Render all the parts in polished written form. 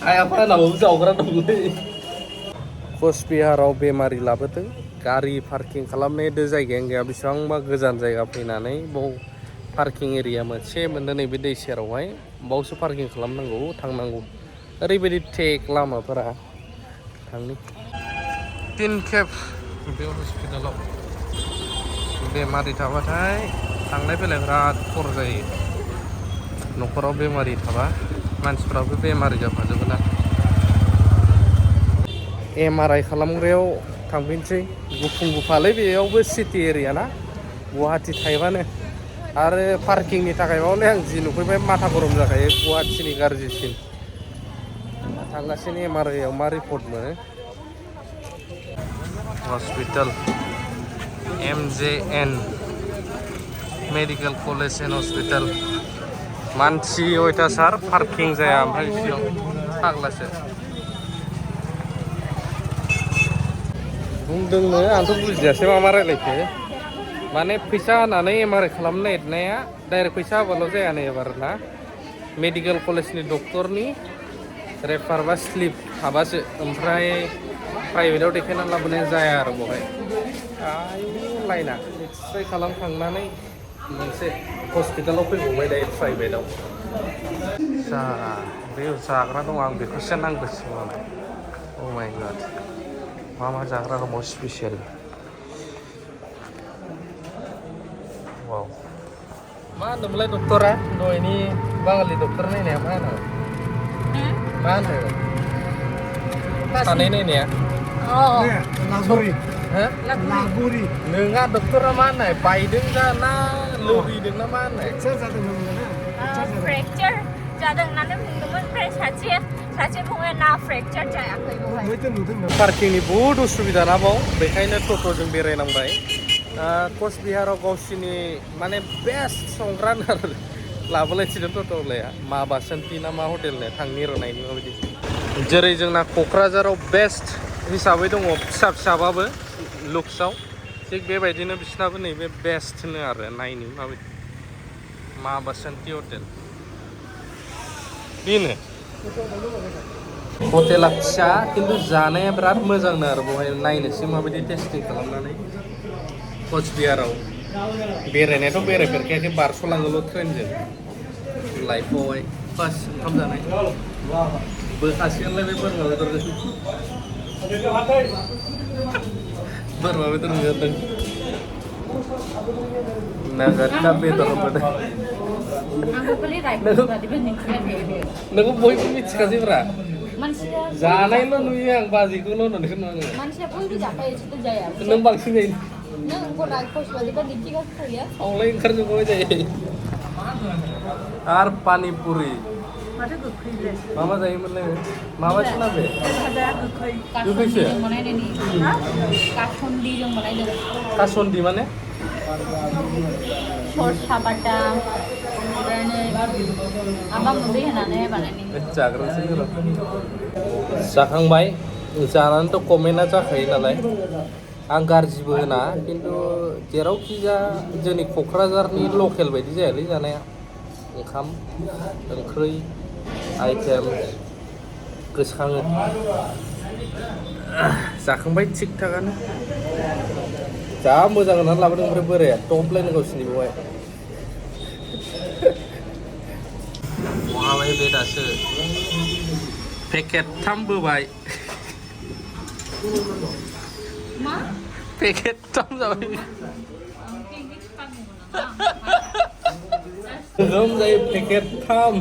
आइ आफा नाव जावग्रा दंलै कचबिहाराव बेमारि लाबोदों गारि पार्किं खालामनाय जायगायानो गैया बेसेबांबा गोजान जायगा फैनानै बाव पार्किं एरिया मोनसे मोनदों नैबे दै सेरावहाय बावसो पार्किं खालामनांगौ थांनांगौ ओरैबायदि टेक लामाफोरा थांनि 3 खेब बे हस्पिटालाव बेमारि थाबाथाय थांलाय फैलाय बिराद खर जायो न'खराव बेमारि थाबा मानसिफ्राबो बेमारि जाफाजोबो ना MRI खालामग्रायाव थांफिनसै गुफुं गुफालै बेयावबो सिटि एरिया ना गुवाहाटि टाइपआनो आरो पार्किंनि थाखायबावले आं जि नुफैबाय माथा गरम जाखायो गुवाहाटिनि गाज्रिसिन थांगासिनो MRI आव मा रिपर्ट मोनो hospital MJN medical college and hospital मानसि अयथासार पार्किं जाया ओमफ्राय बिदियाव फाग्लासो बुंदोंनो आंथ' बुजियासै मा रायलायखो माने फैसा होनानै MRI खालामनो नागिरनाया डाइरेक्ट फैसा होबाल' जायानो एबार ना मेडिकेल कलेजनि डक्टरनि रेफार बा स्लिप थाबासो ओमफ्राय प्राइभेटाव देखायना लाबोनाय जाया आरो बेवहाय आयु लाइना एक्सरे खालामखांनानै मोनसे हस्पिटालाव फैबावबाय दायो प्राइभेटाव बे जाग्रा दं आं बेखौसो नांगौसोमोन अ माय गड मा जाग्रा दङ स्पेसियेल वाव मा होनदोंमोनलाय डक्टरा दहायनि बाङालि डक्टर नायनाया मा होनो मा होनो सानै नायनाया लागुरि लागुरि नोंहा डक्टरा मा होननाय बायदों ना लोरिदों ना मा होननाय फ्रेक्चार जादों होननानै बुंदोंमोन ओमफ्राय सासे बुङो ना फ्रेक्चार जायाखै बेवहाय पार्किंनि बहुद उसुबिदा ना बाव बेखायनो टट'जों बेरायनांबाय कचबिहाराव गावसिनि माने बेस्ट संग्रा लाबोलायसिगोन टट'लाया मा बासन्ति ना मा हटेलनो थांनि रोंनायनि माबायदि जेरै जोंना क'क्राझाराव बेस्ट हिसाबै दङ फिसा फिसाबाबो लुक्सआव थिग बेबायदिनो बिसिनाबो नैबे बेस्ट होनो आरो नायनो माबायदि मा बासन्ति हटेल बेनो हटेला फिसा खिन्थु जानाया बिराद मोजांनो आरो बेवहाय नायनोसै माबायदि टेस्टिं खालामनानै कचबिहाराव बेरायनायाथ' बेरायफेरखायाखै बारस'लाङोल' ट्रेनजों लाइफआवहाय फार्स्ट ओंखाम जानाय बोखासिगोनलाय बे बोरमा बेदरजों बोरमा बेदर नुजादों नागारखा बेदर होनबाथाय नोंखौ बयबो मिथिखासैब्रा जानायल' नुयो आं बाजिखौल' होननानै खोनाङो नों बांसिन जायो आवलाय ओंखारजोबबाय जायो आरो पानिपुरि मा जायोमोनलाय माबासो ना बे गोखैसो कासन्दी माने जाखांबाय जानानैथ' कमेन्टआ जाखायो नालाय आं गाज्रिबो होना खिन्थु जेरावखि जा जोंनि क'क्राझारनि लकेल बायदि जायालै जानाया ओंखाम ओंख्रि आइटेम गोसोखाङो जाखांबाय थिग थागानो जा मोजां होननानै लाबोदों ओमफ्राय बोराया टपलायनो गावसिनि बेवहाय महाबाय बे दासो पेकेटथाम बोबाय पेकेटथाम जाबाय गोगोम जायो पेकेटथाम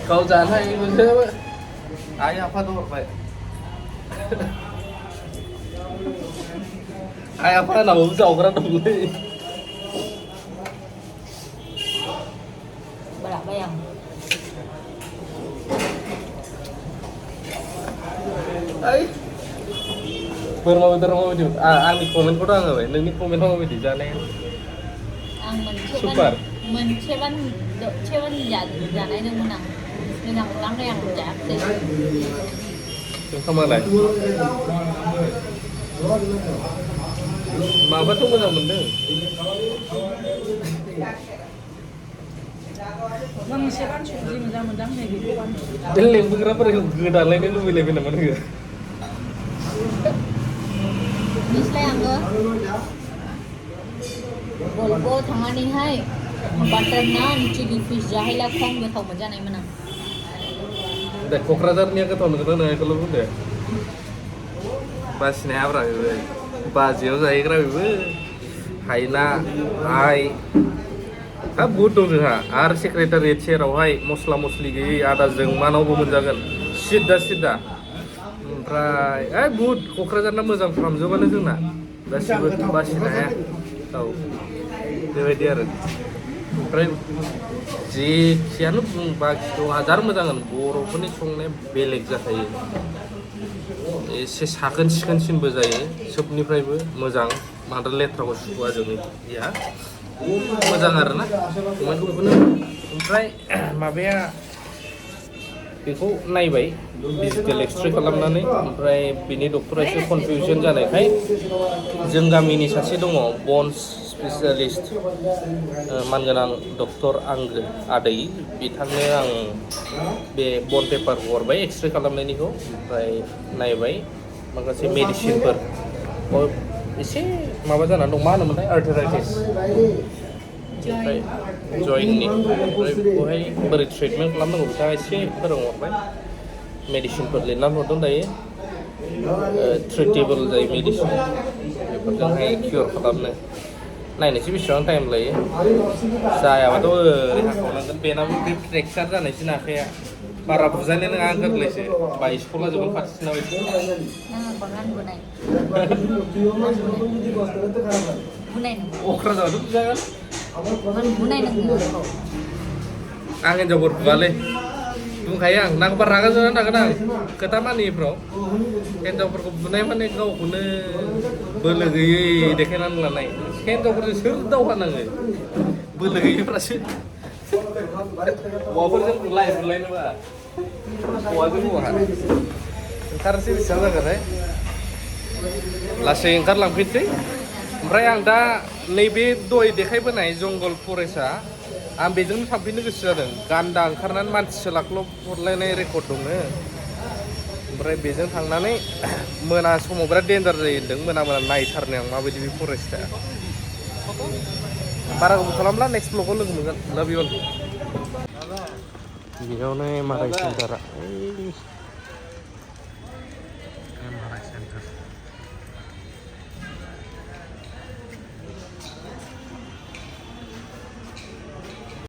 गाव जानो हायोमोनसो आइ आफानो हरबाय आइ आफानाव जावग्रा दंलै बोरमा बेदर माबायदि आंनि कमेन्टखौथ' आं होबाय नोंनि कमेन्टआ माबायदि जानाया सुपार मोनसेबान जानायदोंमोन आं मोजां मोनलांबाय आं जायाखै ओंखामालाय माबाथ' मोजां मोनदों गांसेबान सुजि मोजां मोनदां नैबेखौ बे लेंबोग्राफोरखौ गोदालायनो लुबैलायबाय नामा नोङो Misalnya angga Volvo थांनानैहाय butter naan chili fish जाहैला खम गोथाव मोनजानाय मोना दा क'क्राझारनिया गोथाव नंगौना नङाखौल' बुंदो बासिनो हायाब्रा बेबो बाजियाव जाहैग्रा बेबो हायना आइ हाब बुहुद दं जोंहा आरो सेक्रेटारियेट सेरावहाय मस्ला मस्लि गैयै आदाजों मानावबो मोनजागोन सिदा सिदा ओमफ्राय बुहुद क'क्राझारना मोजां खालामजोबानो जोंना गासिबो बासिनो हाया औ बेबायदि आरो ओमफ्राय जेखियानो बुं बाखिथ' हाजार मोजां बर'फोरनि संनाया बेलेग जाखायो एसे साखोन सिखोनसिनबो जायो सोबनिफ्रायबो मोजां बांद्राय लेथ्राखौ सुखुवा जोंनिया मोजां आरोना बेखौनो ओमफ्राय माबाया बेखौ नायबाय डिजिटेल एक्सरे खालामनानै ओमफ्राय बिनि डक्टरा एसे कनफिउजन जानायखाय जों गामिनि सासे दङ बन्स स्पेसियेलिस्ट मानगोनां डक्टर आंगो आदै बिथांनो आं बे बन पेपारखौ हरबाय एक्सरे खालामनायनिखौ ओमफ्राय नायबाय माखासे मेडिसिनफोर एसे माबा जानानै दं मा होनोमोनलाय आर्थराइटिस ओमफ्राय जयेन्टनि ओमफ्राय बेखौहाय बोरै ट्रिटमेन्ट खालामनांगौ बिथाङा एसे फोरोंहरबाय मेडिसिनफोर लिरनानै हरदों दायो ट्रिटेबोल जायो मेडिसिन बेफोरजोंहाय कियर खालामनो नायनोसै बेसेबां टाइम लायो जायाबाथ' ओरै हाखावनांगोन बेनाबो बे फ्रेकचार जानायसो आखाइया बारा बुजानाय नङा गोरलैसो बायस'ला जोबगोन फारसेना बायसो अख्रा जाबाथ' बुजागोन आं हिन्जावफोर बुवालै बुंखायो आं नांगौबा रागा जोंनानै थागोन आं खोथा मानियैफ्राव हिन्जावफोरखौ बुनाय माने गावखौनो बोलो गैयै देखायनानै लानाय हिन्जावफोरजों सोर दावहा नाङो बोलो गैयैफ्रासो हौवाफोरजों बुलायनोबा हौवाजों हौवा ओंखारनोसै बेसेबां जागोनहाय लासै ओंखारलांफिनसै ओमफ्राय आं दा नैबे दय देखायबोनाय जंगल फरेस्टआ आं बेजोंनो थांफिननो गोसो जादों गान्दा ओंखारनानै मानसि सोलाख्लब हरलायनाय रेकर्ड दङ ओमफ्राय बेजों थांनानै मोना समाव बिराद डेन्जार जायो होन्दों मोना नायथारनो आं माबायदि बे फरेस्टआ बारा गोबाव खालामला नेक्स्ट ब्लगाव लोगो मोनगोन लाभ इउ अल बेयावनो माराय सेन्टारा